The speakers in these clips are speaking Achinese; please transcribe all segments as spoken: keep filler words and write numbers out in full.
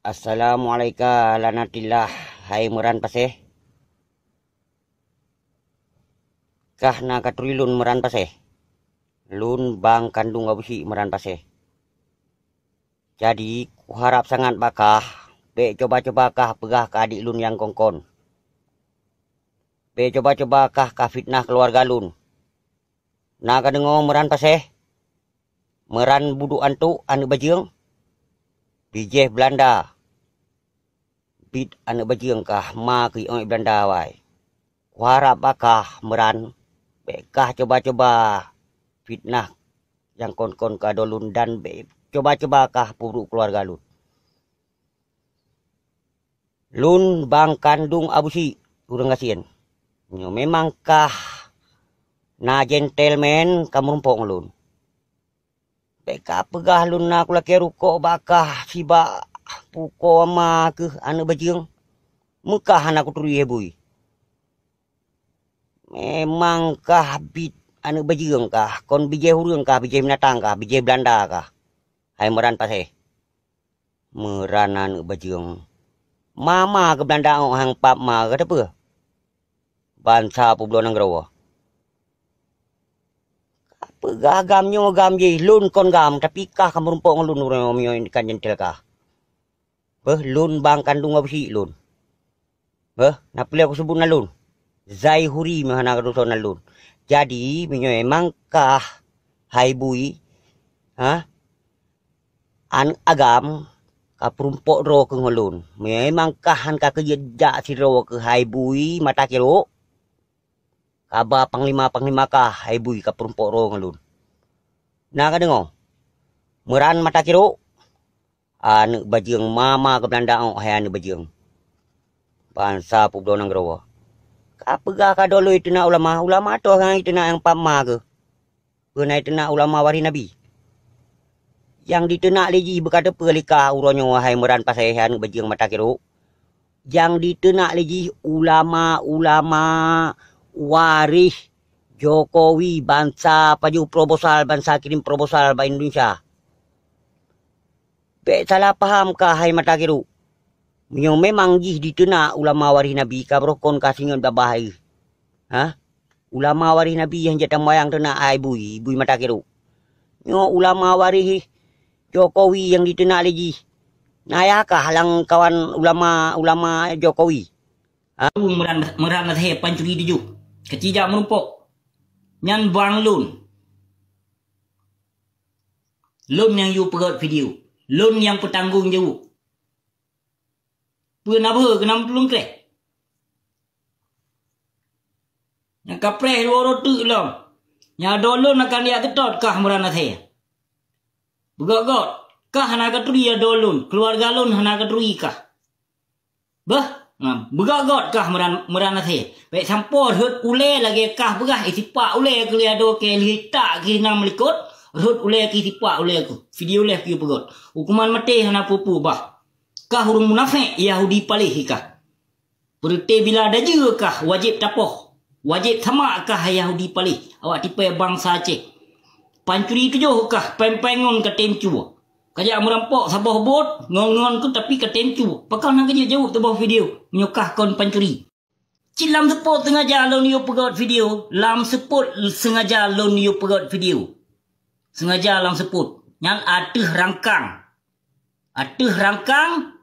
Assalamualaikum lanatillah, hai Meuran Paséh. Kah na katuri lôn Meuran Paséh? Lôn bang kandung Abusyik Meuran Paséh. Jadi, kuharab sangat bak kah, bék cuba-cuba kah peugah keu adik lôn nyang kon-kon. Bék cuba-cuba kah ka fitnah keuluwarga lôn. Na kadeungoe Meuran Paséh? Meuran buduk antok aneuk bajeueng? Bijéh Beulanda. Biet aneuk bajeueng kah ma keu iék Beulanda awai. Kuharab bak kah Meuran, bék kah cuba-cuba fitnah nyang kon-kon keu adoe lôn dan bék cuba-cuba kah peubrok keuluwarga lôn. Lôn bang kandung Abusyik, ureuëng gasien. Nyoe memang kah na gentleman ka meurumpok ngon lôn. Bék kapeugah lôn na kulakée rukok bak kah sibak pukoe ma keuh aneuk bajeueng. Meukah hana kuturi hai bui. Memang kah biet aneuk bajeueng kah, kon bijéh ureuëng kah, bijéh binatang kah, bijéh Beulanda kah, hai Meuran Paséh. Meuran aneuk bajeueng. Ma-ma keu Beulanda ôk hang pap ma keu teupeu. Bansa peubloe nanggroe. Peugah gam nyoe gam jih, lôn kon gam, tapi kah ka meurumpok ngon lôn uroe nyoe meunyoe kan jentel kah. Beuh, lôn bang kandung Abusyik lôn. Beuh, na peuleueh kuseubut nan lôn. Zaihuri meuhana keudroe nan lôn. Jadi, meunyoe memang kah hai bui, ha? Aneuk agam ka peurumpok droe keuh ngon lôn. Meunyoe memang kah han ka keujeuet jak sidroe keuh hai bui mata kirok, kaba panglima-panglima kah hai bui ka peurumpok droe ngon lôn. Na kadeungoe? Meuran mata kirok, aneuk bajeueng ma-ma keu Beulanda ôk hai aneuk bajeueng. Bansa peubloe nanggroe. Kapeugah ka doe lôn iteunak ulama, ulama toh nyang iteunak nyang pap ma keuh. Peue na iteunak ulama waréh Nabi. Nyang diteunak lé jih beuka teupeu lé kah uroe nyoe hai Meuran Paséh aneuk bajeueng mata kirok. Nyang diteunak lé jih ulama-ulama waréh Jokowi, bansa pajoh proposal, bansa kirim proposal bak Indonesia. Bék salah paham kah hai mata kirok. Meunyoe memang jih diteunak ulama waréh Nabi ka broh kon ka singeut babah hai. Ha? Ulama waréh Nabi nyang jak tambayang teunak hai bui, bui mata kirok. Nyoe ulama waréh Jokowi nyang diteunak lé jih. Na yah kah lam kawan ulama-ulama Jokowi? Ha? Meuran, Meuran Paséh pancuri tujoh. Keuci jak meurumpok. Nyan bang lôn. Lôn nyang yue peugét video. Lôn nyang peutanggong jaweueb. Peue na beuhe keunam tuleueng kreh? Nyang ka preh dua uroe teuk lom. Nyang adoe lôn akan jak geutot kah Meuran Paséh. Beugét-gét, kah hana katuri adoe lôn, keuluwarga lôn hana katuri kah. Beuh, ha, beugét-gét kah Meuran, Meuran Paséh. Bék sampoe rhot ulée lagée kah peugah isipak ulée keu lhée adoe kée lheueh tak keu na meulikot, rhot ulée keu isipak ulée keuh. Video lheueh keu peugét. Hukuman maté hana peue-peue bah. Kah ureuëng munafék Yahudi paléh kah. Peureuté bila dajeue kah wajéb tapoh. Wajéb sama kah Yahudi paléh awak tipée bansa Aceh. Pancuri tujoh kah péng-péng ngon ka tem cue. Kajak meurampok saboh bot ngon-ngon keuh tapi ka tem cue. Pakon hana kajeuet jaweueb tuboh video meunyoe kah kon pancuri. Cit lam seupôt sengaja lôn yue peugét video. Lam seupôt sengaja lôn yue peugét video. Sengaja lam seupôt. Nyan ateueh rangkang. Ateueh rangkang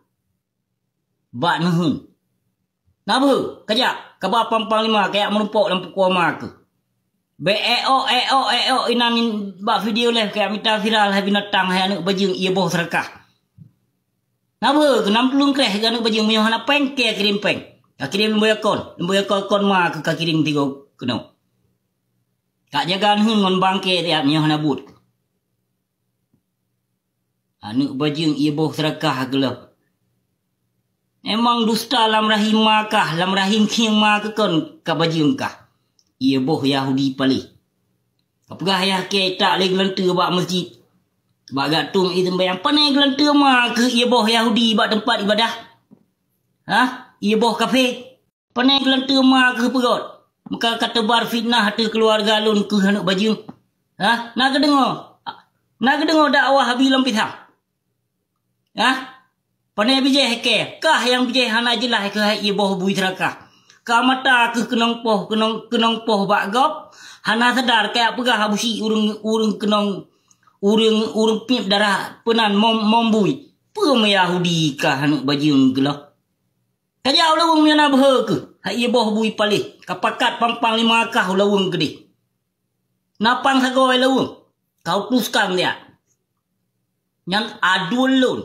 bak neuheun. Na beuhe, kajak, kaba pang-panglima kajak meurumpok lam pukoe ma keuh. Bék éok, éok, éok inan bak video lheueh kajak mita viral hai binatang hai aneuk bajeueng ié boh seurakah. Na beuhe, keunam tuleueng kreh keu aneuk bajeueng meunyoe hana péng kée kirém péng. Ka kirém lemboe akon, lemboe akon, akon ma keuh ka kirém tigo keunoe. Kak jaga neuheun ngon bangke tiap meunyoe hana buet. Aneuk bajeueng ié boh seurakah geuleuh. Memang dusta lam rahim ma kah, lam rahim khieng ma keuh kon ka bajeueng kah. Ié boh Yahudi paléh. Kapeugah yah kée itak lé geulanteue bak meuseujid. Bak gak tueng ie seumbayang, pane geulanteue ma keuh ié boh Yahudi bak teumpat ibadah? Hah? Ié boh kafé? Pane geulanteue ma keuh peugét, meuka kateubar fitnah ateueh keuluwarga lôn keuh aneuk bajeueng. Hah? Na geudeungoe? Na geudeungoe dakwah Abi Lam Pisang? Hah? Pane bijéh kée, kah nyang bijéh hana jeulaih keuh hai ié boh bui seurakah. Ka mata keuh keunong poh, keunong, keunong poh bak gob, hana sadar kajak peugah Abusyik ureuëng, ureuëng keunong, ureuëng, ureuëng piep darah peunan mom, mom bui. Peue Yahudi kah aneuëk bajeueng geuloh. Kajak u laweueng meunyoe na beuhe keuh, hai ié boh bui paléh, ka pakat pampang lima kah u laweueng keudeh. Na pang sagoe laweueng, ka utuskan jak. Nyan aduen lôn.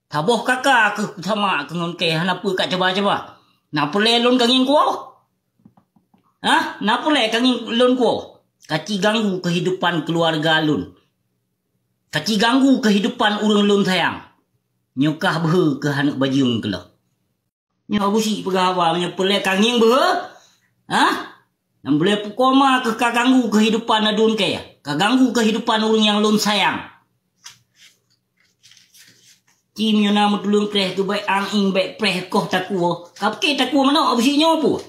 Saboh kaka keuh sama keu ngon kée hana peue ka cuba-cuba. Na peureulée lôn ka ngieng kuwoe? Hah? Na peureulée ka ngieng lôn kuwoe? Ka ci ganggu keuhidupan keuluwarga lôn. Ka ci ganggu keuhidupan ureuëng lôn sayang. Nyoe kah beuhe keuh aneuëk bajeueng keuloh. Nyoe Abusyik peugah haba meunyoe peureulée ka ngieng beuhe? Hah? Nyang bulée pukoma keuh ka ganggu keuhidupan aduen kée, ka ganggu keuhidupan ureuëng nyang lôn sayang. Ci meunyoe na meutuleueng preh keuh bék ang-ing bék preh koh takue. Ka pike takue manok Abusyik nyoe peue?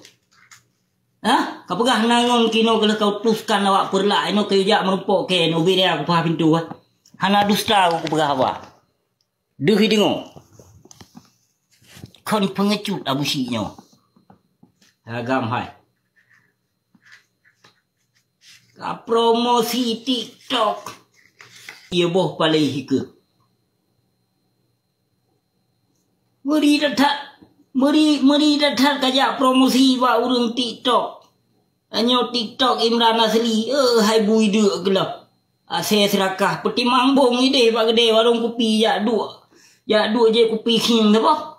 Hah? Ka peugah na ngon kinoe keuh ka utuskan awak peureulak inoe keu jak meurumpok kée nyoe ubit ya kupaha pintoe. Hana dusta kupeugah haba. Deuh ideungoe. Kon peungeucut Abusyik nyoe. Agam hai. Ka promosi TikTok. Ié boh paléh keuh. Meuri that-that, meuri, meuri that-that kajak promosi bak ureuëng TikTok. Tanyoe TikTok Imran Asli, eh, hai bui deuk geuloh. Asée seurakah peutimang bong ideh bak keudée warong kupi jak duek. Jak duek jép kupi khieng saboh.